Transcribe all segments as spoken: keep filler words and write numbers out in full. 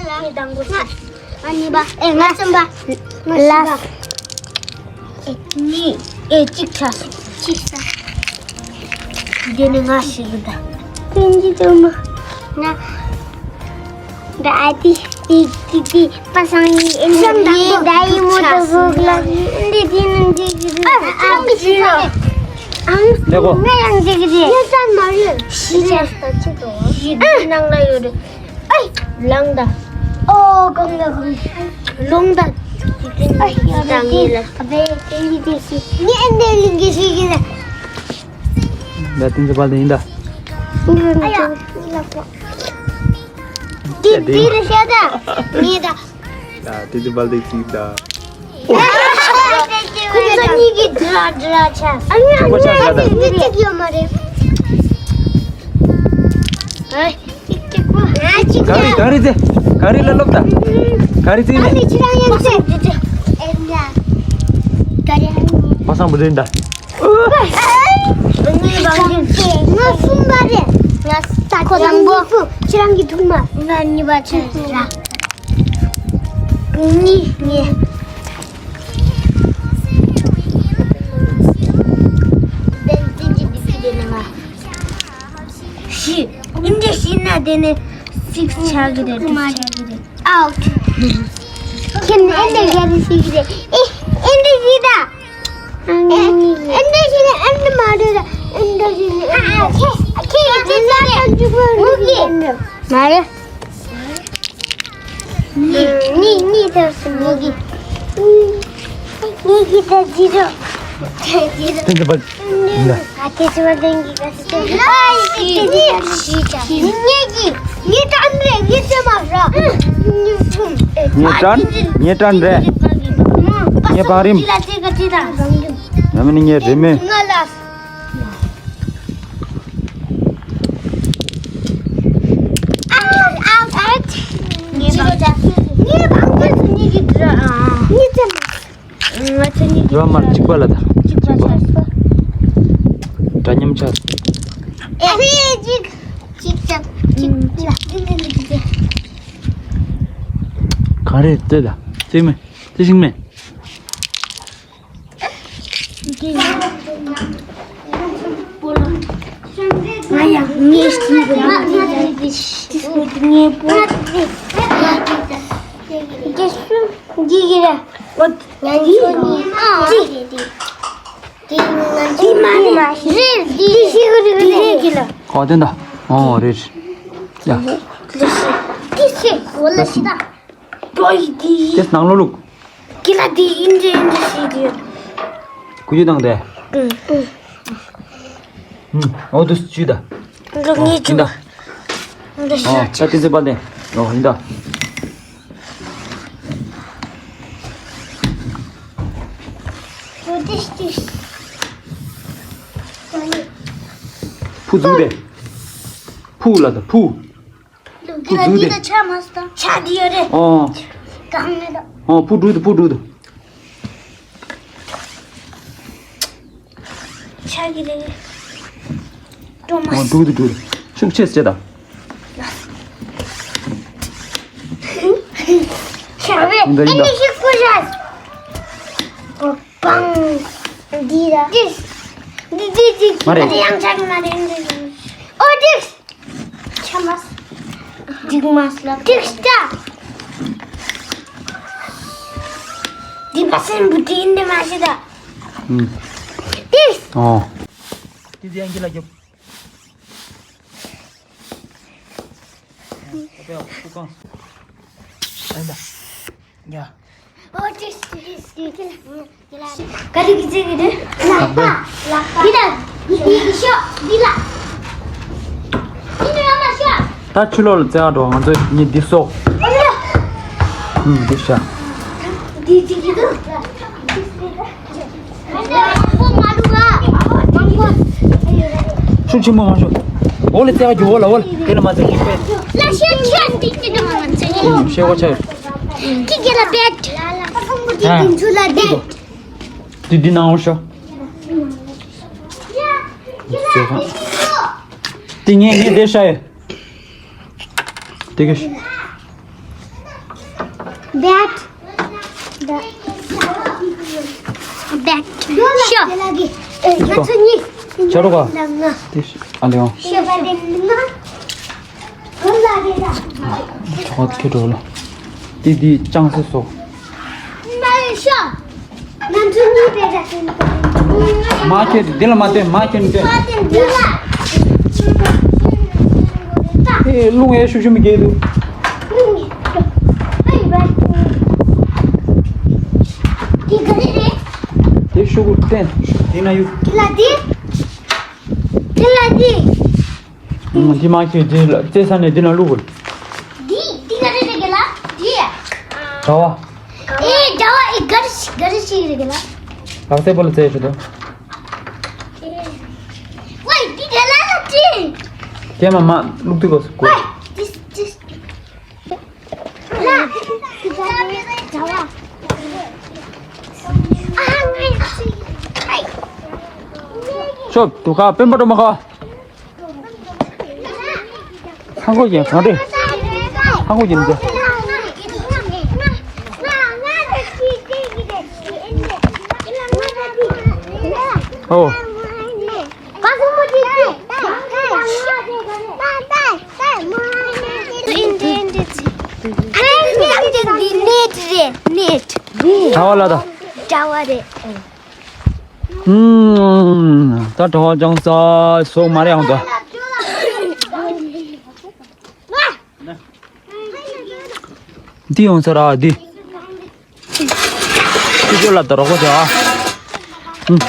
ང་གཉིས་པ། ཨེ་ང་གསུམ་པ། ང་བཞི་པ། ལ། ཨེ་གཉིས། ཨེ་གཅིག་ཆགས་སོང་། གཅིག་ས། དེ་ནི་ང་ཞིག་གི་ད། ཀུན་གྱི་དུ་མ། ང་། ད་ཨ་ཏི་ཏི་ཏི་ཏི་པ་སང་ཡི་ཨེ་འདི་ནི་ད་ཡི་མོ་ཏོ་བོག་ལ་ཡི་ཨེ་འདི་དེ་ནི་འདི་གི་རེད། ཨ་ཨ་མི་ཞིག་ཨང་ལེ་གོ། ང་ཡང་འདི་གི་རེད། ཡོད་ས་མ་རེད། ཤི་ཆ་ས་ཆི་དོ། ཤི་འདི་ནང་ལ་ཡོད་རེད། ཨེ། ལང་ད། ཨོ་གང་ལ་གང་། ལོང་ད། ཨ་ཡ་ད་ངེས་ལ། ཨ་བེ་ཏེ་ཡི་ཏེ་ཤི། ངས་ཨེ་འདི་ལིང་གི་ཤི་གི་ལ། ད་ཏིན་ཙི་པལ་ཏི་ཡིན་ད། ཨ་ཡ། འདི་འདི་རེད་ཤ་ད། ངེས་ད། ད་ཏིན་ཙི་པལ་ཏི་ཅིག་ད། ཁོ་ཚོ་གཉིས་ཀྱི་འདྲ་འདྲ་ཆགས། ཨ་ཡ། ཁོ་ཆགས་ཡ་ད། ངས་ཅིག་ཡོད་མ་རེད། ཨ། ག་རེ་ག་རེ་ཟེ། ག་རེ་ལ་སློབ་ད། ག་རེ་ཟེ་ནས། ཨ་ནི་ཁྱེད་རང་ཡང་ཟེ། ག་རེ། པ་སངས་བུ་རིན་ད། ང་གསུམ་པ་རེད། ང་ད་ཁོ་དང་པོ། ཁྱེད་རང་གི་ཐུག་མ། ང་གཉིས་པ་ཆགས་ར། གཉིས་གཉིས། བདེན་ཚིག་གི་བདེ་ཚིག་དེ་ནི་ང་། བཞི། ཨིན་འདྲ་བཞི་ན་དེ་ནི་སིག་ཆགས་ཀྱི་རེད། སིག་ཆགས་ཀྱི་རེད། ཨའུཊ། ཁྱེད་ནི་ཨིན་འདྲ་ག་རེ་ཤེས་ཀྱི་རེད། ཨེ་ཨིན་འདྲ་བཞི་ད། ཨེ་ཨིན་འདྲ་བཞི་ནི་ཨིན་འདྲ་མ་རེད་ད། ཨིན་འདྲ་བཞི་ནི་ཨིན་འདྲ། ཁྱེད་ཁྱེད་ཡིན་དེ་ལ་ད་འཇུག་མ་རེད། མ་རེད། གཉིས་གཉིས་ཐབས་སུ་གཉིས་ཀྱི། གཉིས་ཀྱི་ད་ཇི་རུ། ཇི་རུ། ཏན་ཏན་པ། ཡིན་ད། ཨ་ཁྱེད་ཚོ་ཏན་གྱི་ག་ཚོད། ཨ་ཡི་ཏན་ཏན་པ་ཞིག་ཅང་། གཉིས་ཀྱི། གཉིས་ཀྱི་ད་ཨ་མ་རེད། གཉིས་ཀྱི་མ་ར། གཉིས་ཀྱི་ད་ངའི་བྲན་རེད། ངའི་བང་རིམ། ཡང་མིན་ནི་ངའི་རི་མོ། ང་ལ། ཨ་ཨ་ཨ། ངའི་བང་རིམ། ངའི་བང་རིམ་གཉིས་ཀྱི་འདྲ། ཨ། གཉིས་ཀྱི་མ། ང་ཚོ་གཉིས་ཀྱི་རོ་མར་གཅིག་པ་ལ་ད། གཅིག་པ་ཆགས་སོ། འདྲ་མཉམ་ཆགས་སོ། ཨེ་ཧེ་གཅིག་གཅིག་ཆགས་གཅིག་གཅིག་ལ་འདི་འདི་འདི་འདི། གང་རེད་ལྟོས་ད། རྩེད་མོ་རྩེ་ཤིང་མེད། ང་ཡང་ངའི་ཤིང་གི་ང་ང་ང་ངའི་པོ། འདི་ཤིང་འདི་གི་ར། འོ་ང་ཚོ་གཉིས་ཨ། འདི་མ་རེད། རེད་འདི་ཤིང་གི་རེད། འདི་རེད་གི་ལ། ཨོ་དེ་འདྲ། ཨོ་རེད་རེད། ཡ། འདི་ཤིང་འདི་ཤིང་འོ་ལ་ཤི་ད། ཀྲོ་ཡི་དེ་ཡི། དེ་ནང་ལོ་ལུག་གི་ལ་དེ་ཡིན་འདྲ་ཡིན་འདྲ་ཞིག་རེད། ཀུ་ཅུ་དང་དེ། ཨུ། ཨུ། ཨོ་དུ་ཅུ་ད། ལུག་ངེས་ཅུ། ཨོ་ད་དེ་ཚེ་པ་དེ། ཨོ་ཡིན་ད། ཕུ་ཟུག་དེ། ཕུ་ལ་ད་ཕུ། ལུག་གི་ལ་འདི་ད་ཆ་མ་སྟ། ཆ་འདི་ཡོད་རེད། ཨོ། གང་ནས་ད། ཨོ་ཕུ་འགྲོ་འདུག་ཕུ་འགྲོ་འདུག་ཆ་གི་རེད། འགྲོ་མ་ཨོ་འགྲོ་འདུག་འགྲོ་འདུག་ཤུགས་ཆེ་ཟེར་ད། ཆ་བས་འདི་ཡིན་ད། ཨེ་ནི་ཤི་ཁུ་ཤ། ཨོ་པང་། འདི་ད། འདི་འདི་འདི་འདི་མ་རེད། འདི་ཡང་ཆ་གི་མ་རེད་འདི། ཨོ་འདི། ཆ་མ། འགྲིག་མ་སོང་། འགྲིག་ཤག་འདི་པ་སེམས་པོ་འདི་འདི་མ་ཤི་ད། ཨུམ། འགྲིག་ཨོ། འདི་ཡང་གི་ལ་རྒྱོབ། ཨ་པེ་ཨོ་ཁུ་ཁང་། ཨ་ཡིན་ད། ཡ། ཨོ་འགྲིག་འགྲིག་འགྲིག་ག་རེ་གི་རྩེ་གི་རེད། ལག་པ། ལག་པ། འདི་ལ། འདི་གི་ཤོག་འདི་ལ། འདི་ནི་ཡང་མ་ཤོག་ད་ཕྱི་ལོགས་ལ་རྩེ་བ་འགྲོ། ང་ཚོ་གཉིས་འདི་སོགས། ཨ་ཡ། ཨུམ་འདི་ཤ། འདི་གཅིག་གི་འདུག་མང་པོ་མ་འདུག་ག་མང་པོ། ཤུགས་ཆེན་པོ་མ་ཤོག་འོག་ལ་རྩེ་བ་རྒྱུག་འོག་ལ་འོག་ལ་དེ་ལ་མ་རྩེ་གི་པས། ལ་ཤེ་ཤེ་འདི་གཅིག་གི་མ་རྩེ་གི་ཨུམ་ཤེ་བ་ཆ་ཡོད། ཁྱི་རྒན་ལགས་པད། ཨ། འདི་ཚོ་ལ་བསྡད། འདི་འདི་ནང་འོང་ཤོག་འདི་ངས་ངས་བསྡད་ཤག་ཡ། དེ་ག་ཤི། བེད། བེད། ཤོ། ང་ཚོ་གཉིས། ཆ་རོགས་ག་ང་། དེ་ཨ་ལེའོ། ཤོ་བ་དེ་ང་། ཁོ་ལ་དེ་ད། ཁྱོད་ཁྱོད་འགྲོ་ལ། དེ་དེ་ཅང་སེ་སོ། མ་ཡོད་ཤོ། ང་ཚོ་གཉིས་བེད་ད་ཟིན་པ། མ་ཁྱེར་འདི་ལ་མ་སྟོན། མ་ཁྱེར་འདི། མ་སྟོན་འདི་ལ། ཨེ་རླུང་ཨེ་ཤུགས་ཤུགས་མི་རྒྱག་འདུག་དེ་ཤུ་གུ་བསྟན། དེ་ན་ཡུ། དེ་ལ་དེ། དེ་ལ་དེ། ཨང་། དེ་མ་ཁྱེར་དེ་ལ་རྩེ་ས་ནས་དེ་ན་བླུག་གོ། དེ་དེ་ག་རེ་རེད་ག་ལ་དེ། གྲྭ་བ། ཨེ་གྲྭ་བ་ཨེ་ག་རེ་ཞིག་ག་རེ་ཞིག་རེད་ག་ལ། ལག་རྩེ་པོ་ལ་རྩེ་ཞུ་དོ། ཝེ་དེ་ག་ལ་ལ་དེ། དེ་མ་མ་བླུག་དུས་གོ་གོ། ཝེ་དེ་དེ། ཤོབ་དུ་ཁ་པེན་པ་ཏོ་མ་ཁ། ཧང་གོ་ཡན་གང་རེད། ཧང་གོ་ཡན་ཟེར། ཨོ། ནེཊ་རེད་ནེཊ། གྲྭ་བ་ལ་ད། གྲྭ་བ་རེད། ཨུམ། ད་གྲྭ་བ་ཅང་ས་སོག་མ་རེད་ཨང་ད། འདི་ཡོང་ས་ར་འདི། ཁྱོད་ཁྱོད་ལ་ད་རོགས་པ་བྱ་ཨ། ཨུམ།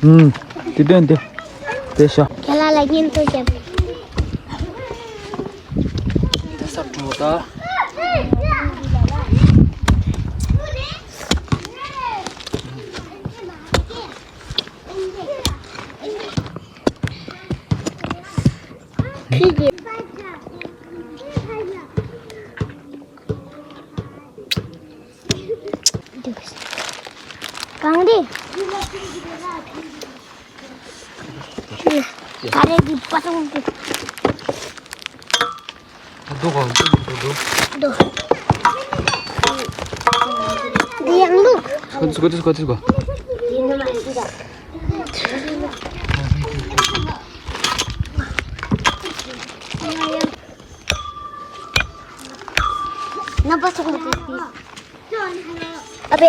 ཨུམ། དེ་དོན་དེ། དེ་ཤ། ཁྱེད་ལ་ལ་ཉིན་ཐོ་བྱེད། དེ་ས་བྲོ་ད། ཁྱེད་ཀྱི། གང་རེད། ག་རེ་གི་པ་སོང་གི། འདུག་གོ། འདུག་འདུག་འདུག་འདུག་འདི་ཡང་འདུག་སྐོ་ཏི་སྐོ་ཏི་སྐོ་ཏི་སྐོ། ནང་པ་སོང་གི། ཨ་པེ།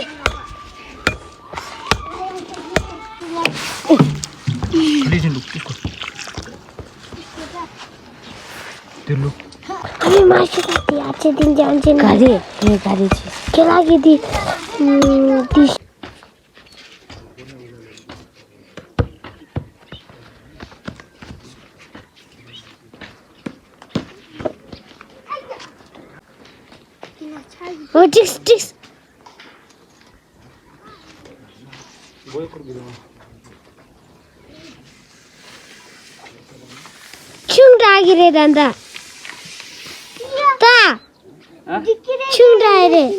ལི་ཅིན་ལུག་ཏུ་ཁོ། ཏུ་ལུག་ཨ་མ་ཤི་ཏི་ཨ་ཅེ་ཏིན་ཅང་ཅིན། ག་རེ་ངས་ག་རེ་བྱས། ཁྱེད་ལ་གི་ཏི་ཏི། ཨོ་ཏིགས་ཏིགས། ཆུང་དྲགས་ཀྱི་རེད་ད་ད། ད། ཨ། ཆུང་དྲགས་རེད།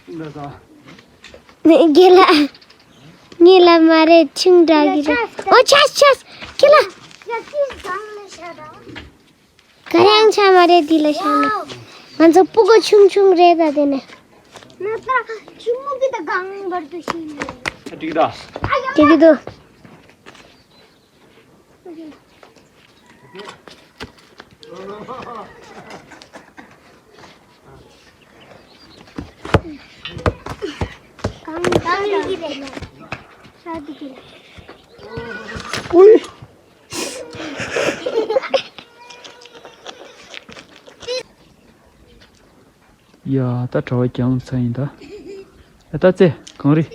ཆུང་དྲགས་ད། ངེད་ལ། ངེད་ལ་མ་རེད་ཆུང་དྲགས་ཀྱི་རེད། ཨོ་ཆས་ཆས། ཁྱེད་ལ། ག་རེ་ཡང་ཆ་མ་རེད་འདི་ལ་བཞག་ན། ང་ཚོ་སྤུ་གུ་ཆུང་ཆུང་རེད་ད་དེ་ནས། ང་ཚོ་ཆུང་མོ་གི་ད་གང་བར་དུ་ཤེས་ནས། འགྲིག་ད། འགྲིག་གི་འདུག་གང་གང་ཡིན་གྱི་རེད། ས་འདི་གི་རེད། ཨུའི། ཡ་ད་གྲྭ་བ་རྒྱང་ཚ་ཡིན་ད། ཡ་ད་ཙེ་གངས་རི།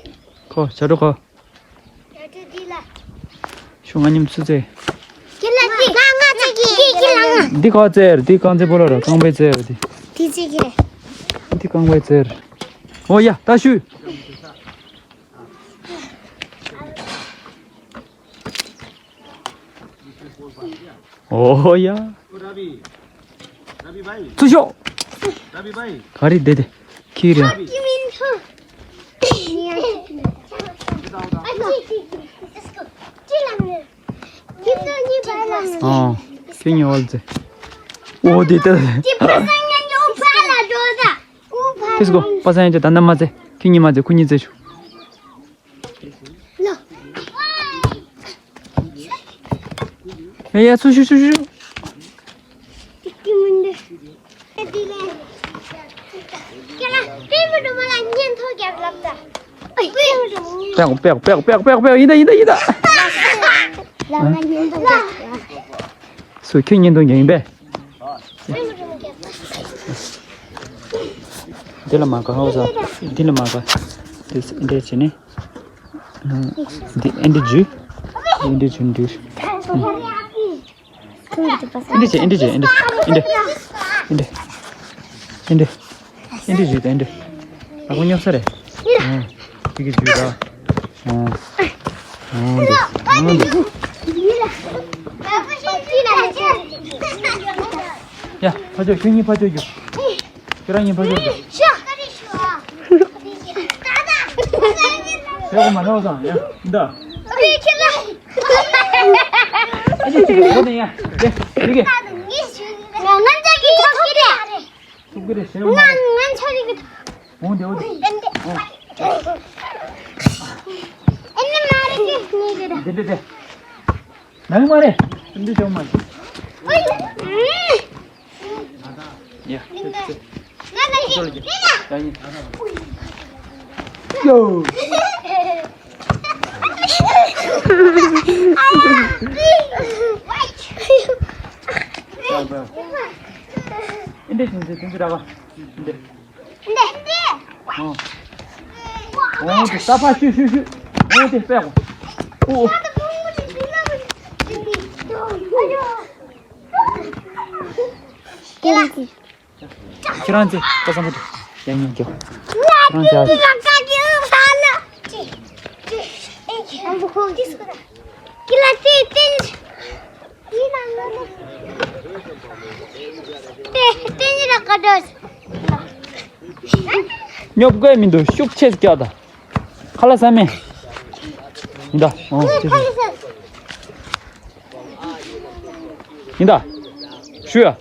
ཁོ་བྱ་སྒྲོ་ཁོ། ཤོ་ང་མཉམ་སུ་ཙེ། ཁྱེད་ལ་ཅི། ང་ང་ཅི་གི་ཁྱེད་ལ་ང་། འདི་ཁོ་ཙེ་རེད། འདི་རྐང་རྩེད་སྤོ་ལོ་རེད། རྐང་པའི་རྩེ་རེད་འདི། འདི་ཅི་གི་རེད། འདི་རྐང་པའི་རྩེ་རེད། ཨོ་ཡ་ད་ཤུ། ཨོ་ཡ། ཚུར་ཤོག་ག་རེ་བསྡད་དེ། ཁྱི་རེད། ཨོ། ཁྱོད་གཉིས་ཨོལ་ཙེ། ཨོ་དེ་ལྟ། དེ་པ་སངས་ཉན་ཡོང་ཕ་ལ་འགྲོ་ད། ཨུ་ཕ་ལ། ཕེས་གོ་པ་སངས་ཉན་ཅེ་ད་ནམ་མ་ཙེ་ཁྱོད་གཉིས་མ་ཙེ་ཁུ་གཉིས་ཙེ་ཆུ། ལོ། ཡ་ཡ་ཚུ་ཤུ་ཤུ་ཤུ། ཏིག་ཏིག་མི་འདུག་ཁྱེད་རང་པད་མ་སྒྲོལ་མ་ལ་བརྙན་ཐུང་རྒྱབ་ལབ་ད། པད་མ་སྒྲོལ་མ་བརྙན། པད་པད་པད་པད་པད་ཡིན་ད་ཡིན་ད་ཡིན་ད། ལ་ང་བརྙན་ཐུང་རྒྱབ། སུ་ཁྱོད་བརྙན་ཐུང་རྒྱབ་ཡིན་པས། འདི་ལ་མ་དགའ་ཧོ་ས། འདི་ལ་མ་དགའ། འདི་འདི་བྱས་ནས། འདི་ཨེ་འདི་ཇུ། ཨེ་འདི་ཇུ་འདི། ཨེ་འདི་ཇུ་ཨེ་འདི་ཨེ་འདི་ཨེ་འདི་ཨེ་འདི་ཨེ་འདི། ཨེ་འདི་ཇུ་ཨེ་འདི། ཨ་ཁོ་ཉོབ་ས་རེད། ཨ། ཁྱི་གི་ཇུ་ར། ཨ། ཨ་འདི། ཨ་འདི། ཡ་ཕ་ཆོས་ཁྱོད་གཉིས་ཕ་ཆོས་རྒྱུགས། ཁྱོད་རང་གཉིས་ཕ་ཆོས་རྒྱུགས། ཤོག་ཤོག་མ་ནོར་སོང་ཡ། འདི། ཨ་ཅེ་ཅེ་གོ་ནས་ཡ། དེ་དེ་གི། ང་ང་ཅག་གི་ཐོག་གི་རེད། ཐུག་གི་རེད་ཞེ་མ་རེད། ང་ང་ཆ་རི་གི་ཐོག་འོང་དེ་འོང་དེ། ཨེ་ནི་མ་རེད་གི་ངེས་གི་རེད། དེ་དེ་དེ། ནང་མ་རེད། འདི་ཅོག་མ་རེད། ཨོའི། ཡ། ང་ང་ཡི་ང་ཡི། ཡོ། འདི་ཅིང་ཅིང་ཅིང་ཅིང་ར་བ། འདི། འདི། འདི། ཨོ། ཨོ་དེ་ས་ཕ་ཤུ་ཤུ་ཤུ། ཨོ་དེ་པད་གོ། ཨོ། ཁྱེད་རང་ཚེ་ཁ་སང་པོ་དེ་ཡང་ཉིན་རྒྱོ། ཁྱེད་རང་ཚེ་ཨ། ཁྱེད་རང་ཚེ། ཉོབ་དགོས་མི་འདུག་ཤུགས་ཆེ་སྐྱག་ད། ཁ་ལག་ཟ་མེད། ཡིན་ད། ཨོ་ཆེ་ཆེ། ཡིན་ད། ཞུ་ཡ།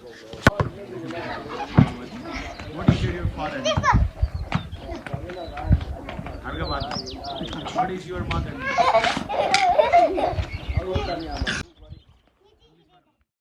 What is your father name? What is your mother name?